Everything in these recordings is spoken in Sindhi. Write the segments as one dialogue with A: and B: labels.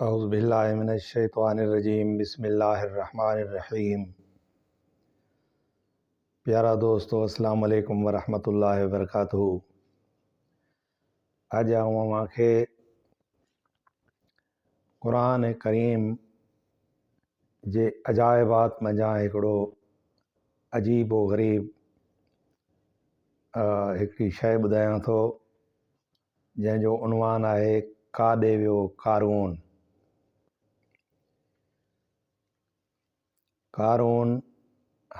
A: اعوذ بالله من الشيطان الرجيم بسم الله الرحمن الرحيم پيارا دوستو السلام عليڪم ورحمة الله وبرڪاته اڄ آئون اوهان کي قرآن ڪريم جي عجائبات منجهان هڪڙو عجيب و غريب هڪڙي شيء ٻڌايان ٿو جنهن جو عنوان آهي ڪاڏي ويو قارون. قارون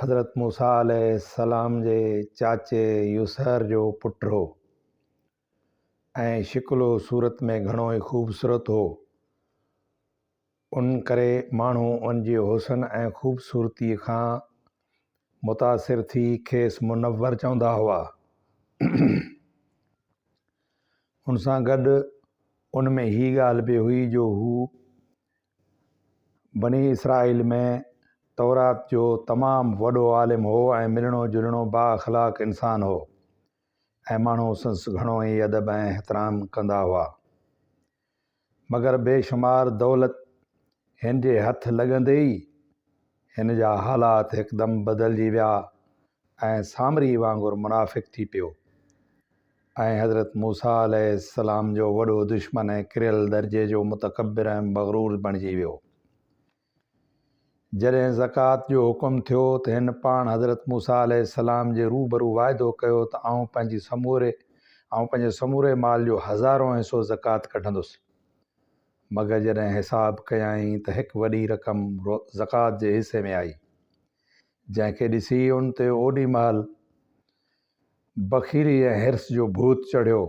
A: حضرت موسيٰ عليه السلام جي چاچي يسهر جو پٽ هو ۽ شڪل و صورت ۾ گهڻو ئي خوبصورت هو. ان ڪري ماڻهو ان جي حسن ۽ خوبصورتيء کان متاثر ٿي کيس منور چوندا هئا. ان سان گڏ ان ۾ هي ڳالهه به هئي جو هو بني اسرائيل ۾ تورات جو تمام وڏو عالم هو ۽ ملڻو جلڻو بااخلاق انسان هو ۽ ماڻهو سندس گهڻو ئي ادب ۽ احترام ڪندا هئا. مگر بي شمار دولت هن جي هٿ لڳندي ئي هن جا حالات هڪدم بدلجي ويا ۽ سامري وانگر منافق ٿي پيو ۽ حضرت موسيٰ عليه السلام جو وڏو دشمن ۽ ڪريل درجي جو متڪبر ۽ مغرور بڻجي ويو. جڏهن زڪوات جو حڪم ٿيو ته هن پاڻ حضرت موسيٰ عليه السلام جي روبرو وعدو ڪيو ته آئون پنهنجي سموري آئون پنهنجي سموري مال جو هزارون حصو زڪوات ڪڍندس. مگر جڏهن حساب ڪيائين ته هڪ وڏي رقم زڪوات جي حصي ۾ آئي، جنهن کي ڏسي ان تي اوڏي مهل بخيلي ۽ حرص جو ڀوت چڙهيو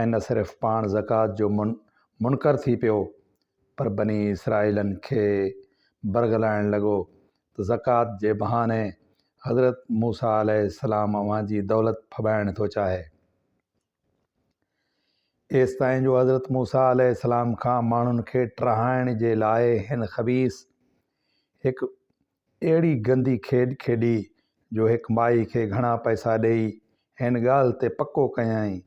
A: ۽ نه صرف پاڻ زڪوات جو منڪر ٿي پيو پر بني اسرائيلن کي برغلائڻ لڳو ته زڪوات جي بهاني حضرت موسيٰ عليه السلام اوهان جي دولت ڦٻائڻ ٿو چاهي. ايستائين جو حضرت موسيٰ عليه السلام کان ماڻهن کي ٽهائڻ جي لاء هن خبيث هڪ اهڙي گندي کيڏ کيڏي جو هڪ مائي کي گهڻا پئسا ڏيئي هن ڳالهه تي پڪو ڪيائين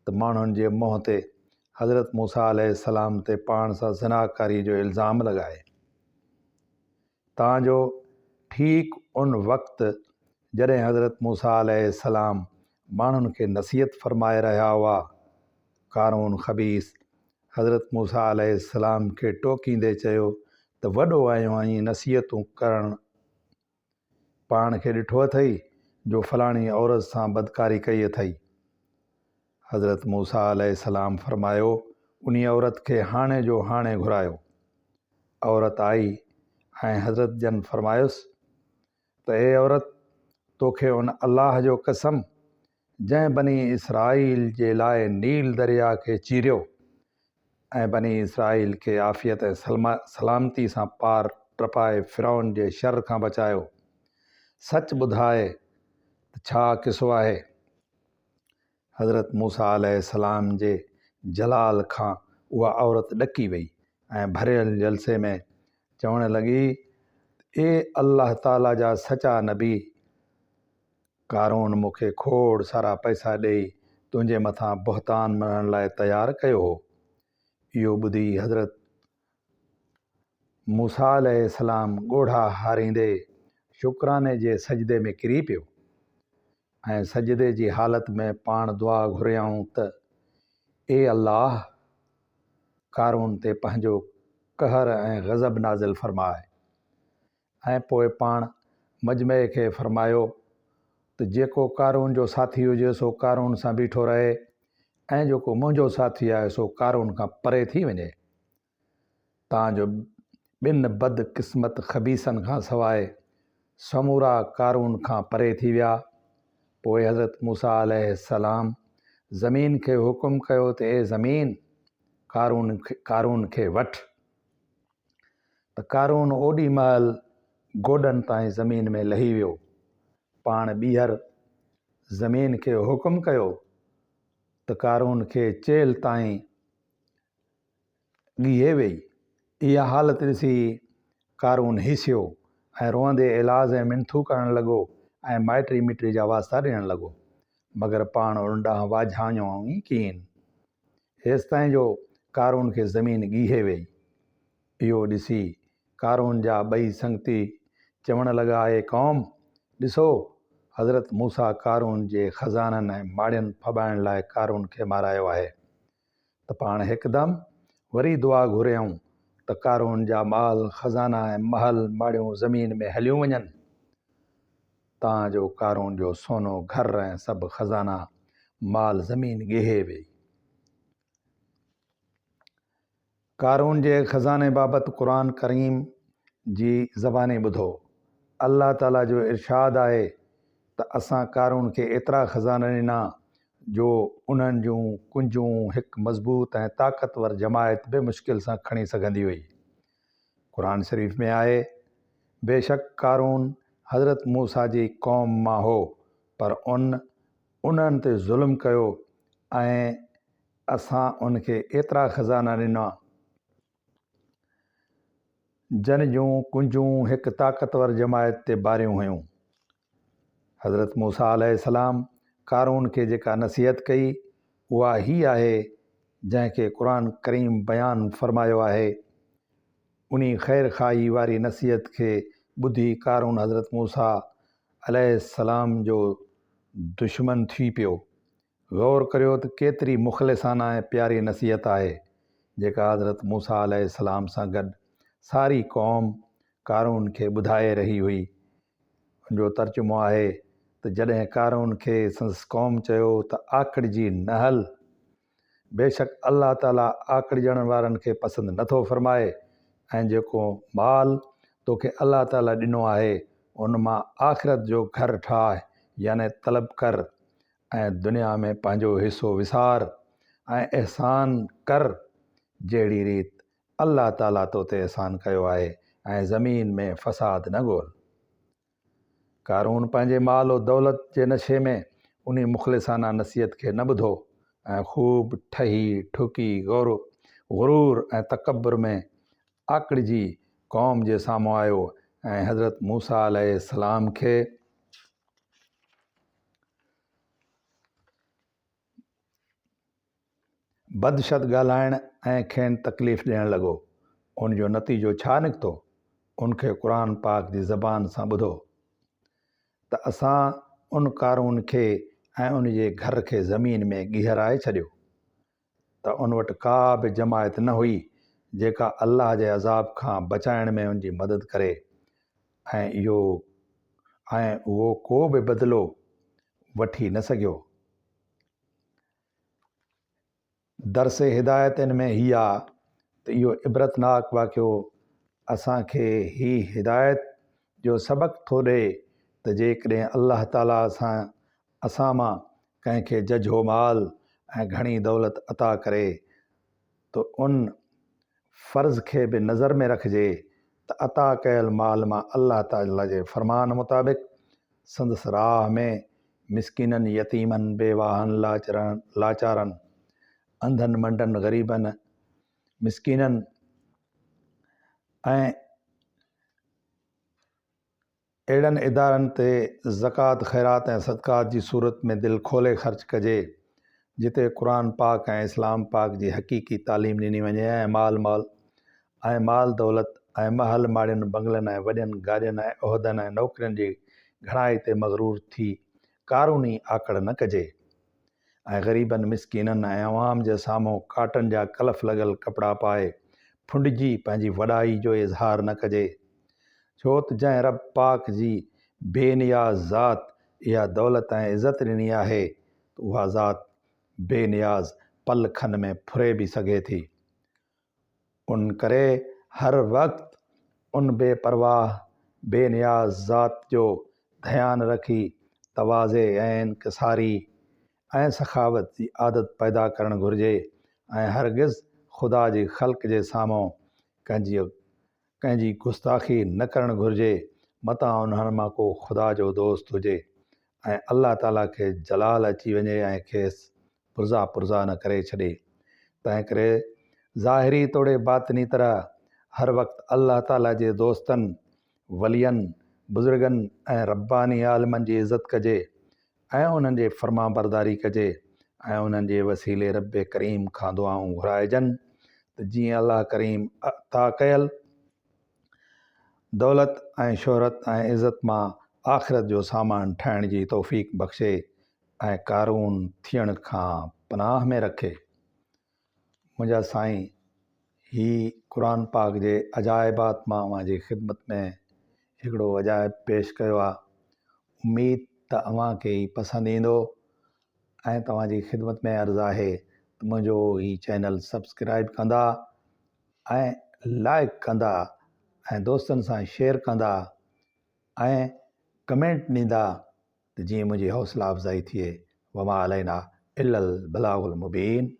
A: ته ماڻهن جي منهن تي حضرت موسيٰ عليه السلام تي پاڻ سان زناڪاري جو الزام لڳائي. تان جو ٺيڪ ان وقت جڏهن حضرت موسيٰ عليه السلام ماڻهن کي نصيحت فرمائي رهيا هئا، قارون خبيث حضرت موسيٰ عليه السلام کي ٽوڪيندي چيو ته وڏو آيو آهين نصيحتون ڪرڻ پاڻ کي ڏٺو اٿئي جو فلاڻي عورت سان بدڪاري ڪئي اٿئي. حضرت موسيٰ عليه السلام فرمايو انهي عورت کي هاڻي جو هاڻي گهرايو. عورت آئي ۽ حضرت جن فرمايس ته اي عورت توکي ان الله جو قسم جنهن بني اسرائيل جي لاء نيل درياء کي چيريو ۽ بني اسرائيل کي عافيت ۽ سلامتي سان پار ٽپائي فرعون جي شر کان بچايو، سچ ٻڌاء ته ڇا قصو آهي؟ حضرت موسيٰ عليه السلام جي جلال کان اها عورت ڏڪي وئي ۽ ڀريل جلسي ۾ چوڻ لڳي ته اي الله تعاليٰ جا سچا نبي! قارون مون کي کوڙ سارا پئسا ڏيئي تنهنجي مٿان بهتان مڙهڻ لاء تيار ڪيو هو. اهو ٻڌي حضرت موسيٰ عليه السلام ڳوڙها هاريندي شڪراني جي سجدي ۾ ڪري پيو ۽ سجدي جي حالت ۾ پاڻ دعا گهريائون ته اي الله! قارون تي پنهنجو قهر ۽ غضب نازل فرماء. ۽ پوء پاڻ مجمعي کي فرمايو ته جيڪو قارون جو ساٿي هجي سو قارون سان بيٺو رهي ۽ جيڪو منهنجو ساٿي آهي سو قارون کان پري ٿي وڃي، تان جو ٻن بد قسمت خبيثن کان سواء سمورا قارون کان پري ٿي ويا. پوء حضرت موسيٰ عليه السلام زمين کي حڪم ڪيو ته اي زمين! قارون کي وٺ. ته قارون اوڏي مهل گوڏن تائين زمين ۾ لهي ويو. پاڻ ٻيهر زمين کي حڪم ڪيو ته قارون کي چيلهه تائين ڳيهي ويئي. اها حالت ڏسي قارون هيسيو ۽ روئندي ايلاز ۽ منٿون ڪرڻ لڳو ۽ مائٽي مٽي جا واسطا ڏيڻ لڳو. مگر پاڻ ان ڏانهن واجهايو ئي ڪين. هيستائين جو قارون کي زمين ڳيهي ويئي. اهو ڏسي قارون جا ٻئي سنگتي چوڻ لڳا، اي قوم! ڏسو، حضرت موسيٰ قارون جي خزانن ۽ ماڙين ڦٻائڻ لاء قارون کي مارايو آهي. ته پاڻ هڪدم وري دعا گهريائون ته قارون جا مال، خزانا ۽ محل ماڙيون زمين ۾ هليون وڃن، تان جو قارون جو سونو گهر ۽ سڀ خزانا مال زمين ڳيهي ويئي. قارون جي خزاني بابت قرآن ڪريم جي زباني ٻڌو. الله تعاليٰ جو ارشاد آهي ته اسان قارون کي ايترا خزانا ڏنا جو انهن جون ڪنجون هڪ مضبوط ۽ طاقتور جماعت به مشڪل سان کڻي سگهندي هئي. قرآن شريف ۾ آهي، بيشڪ قارون حضرت موسيٰ جي قوم مان هو پر ان انهن تي ظلم ڪيو ۽ اسان ان کي ايترا خزانا ڏنا، جن جون ڪنجون هڪ طاقتور جماعت تي باريون هيون. حضرت موسيٰ عليه السلام قارون کي جيڪا نصيحت ڪئي، اها هي آهي، جنهن کي قرآن ڪريم بيان فرمايو آهي. انهي خير خواهي واري نصيحت کي ٻڌي قارون حضرت موسيٰ عليه السلام جو دشمن ٿي پيو. غور ڪريو ته ڪيتري مخلصانه ۽ پياري نصيحت آهي، جيڪا حضرت موسيٰ عليه السلام سان گڏ ساري قوم قارون کي ٻڌائي رهي هئي. ان جو ترجمو آهي ته جڏهن قارون کي سندس قوم چيو ته آڪڙجي نه هل، بيشڪ الله تعاليٰ آڪڙجڻ وارن کي پسند نه ٿو فرمائي ۽ جيڪو مال توکي الله تعاليٰ ڏنو آهي، ان مان آخرت جو گهر ٺاهه يعني طلب ڪر ۽ دنيا ۾ پنهنجو حصو وسار ۽ احسان ڪر جهڙي ريت الله تعاليٰ تو تي احسان ڪيو آهي ۽ زمين ۾ فساد نه ڳول. قارون پنهنجي مال و دولت جي نشي ۾ انهي مخلصانه نصيحت کي نه ٻڌو ۽ خوب ٺهي ٺڪي غرور ۽ تڪبر ۾ آڪڙجي قوم جي سامهون آيو ۽ حضرت موسيٰ عليه السلام کي بد شد ڳالهائڻ ۽ کين تڪليف ڏيڻ لڳو. ان جو نتيجو ڇا نڪتو؟ ان کي قرآن پاڪ جي زبان سان ٻڌو ته اسان ان قارون کي ۽ ان جي گهر کي زمين ۾ ڳيهرائي ڇڏيو. ته ان وٽ ڪا به جماعت نه هئي جيڪا الله جي عذاب کان بچائڻ ۾ ان جي مدد ڪري ۽ اهو ۽ اهو ڪو به بدلو وٺي نه سگهيو. درس هدايت ان ۾ هي آ ته اهو عبرتناڪ واقعو اسان کي هي هدايت جو سبق ٿو ڏئي ته جيڪڏهن الله تعاليٰ اسان اسان مان ڪنهن کي ججهو مال ۽ گهڻي دولت عطا ڪري ته ان فرض کي به نظر ۾ رکجي ته عطا ڪيل مال مان الله تعاليٰ جي فرمان مطابق سندس راهه ۾ مسڪينن، يتيمن، بيواهن، لاچارن، انڌن، منڊن، غريبن، مسڪينن ۽. اهڙن ادارن تي زڪوات، خيرات ۽ صدقات جي صورت ۾ دل کولي خرچ ڪجي، جتي قرآن پاڪ ۽ اسلام پاڪ جي حقيقي تعليم ڏني وڃي ۽ مال مال ۽ مال دولت ۽ محل ماڙين بنگلن ۽ وڏين گاڏين ۽ عهدن ۽ نوڪرين جي گهڻائي تي مغرور ٿي قاروني آڪڙ نه ڪجي. ۽ غريبن، مسڪينن ۽ عوام جي سامهون ڪاٽن جا ڪلف لڳل ڪپڙا پائي ڦنڊجي پنهنجي وڏائي جو اظهار نه ڪجي. ڇو ته جنهن رب پاڪ جي بي نياز ذات اها دولت ۽ عزت ڏني آهي ته اها ذات بي نياز پل کن ۾ ڦري به سگهي ٿي. ان ڪري هر وقت ان بي پرواهه، بي نياز ذات جو ڌيان رکي تواضع ۽ انڪساري ۽ سخاوت جي عادت پيدا ڪرڻ گهرجي ۽ هرگز خدا جي خلق جي سامهون ڪنهن جي گستاخي نه ڪرڻ گهرجي متان انهن مان ڪو خدا جو دوست هجي ۽ الله تعاليٰ کي جلال اچي وڃي ۽ کيس پرزا پرزا نه ڪري ڇڏي. تنهنڪري ظاهري توڙي باطني طرح هر وقت الله تعاليٰ جي دوستن، ولين، بزرگن ۽ رباني عالمن جي عزت ڪجي ۽ انهن جي فرمانبرداري ڪجي ۽ انهن جي وسيلي رب ڪريم کان دعائون گهرائجن ته جيئن الله ڪريم عطا ڪيل دولت ۽ شهرت ۽ عزت مان آخرت جو سامان ٺاهڻ جي توفيق بخشي ۽ قارون ٿيڻ کان پناهه ۾ رکي. منهنجا سائين هي قرآن پاڪ جي عجائبات مان اوهان جي خدمت ۾ هڪڙو عجائب پيش ڪيو آ اميد ته اوهان کي هي پسند ايندو ۽ توهان جي خدمت ۾ عرض آهي ته منهنجو هي چينل سبسڪرائب ڪندا ۽ لائڪ ڪندا ۽ دوستن سان شيئر ڪندا ۽ ڪمينٽ ڏيندا ته جيئن منهنجي حوصلا افزائي ٿئي وما علينا الا البلاغ المبين.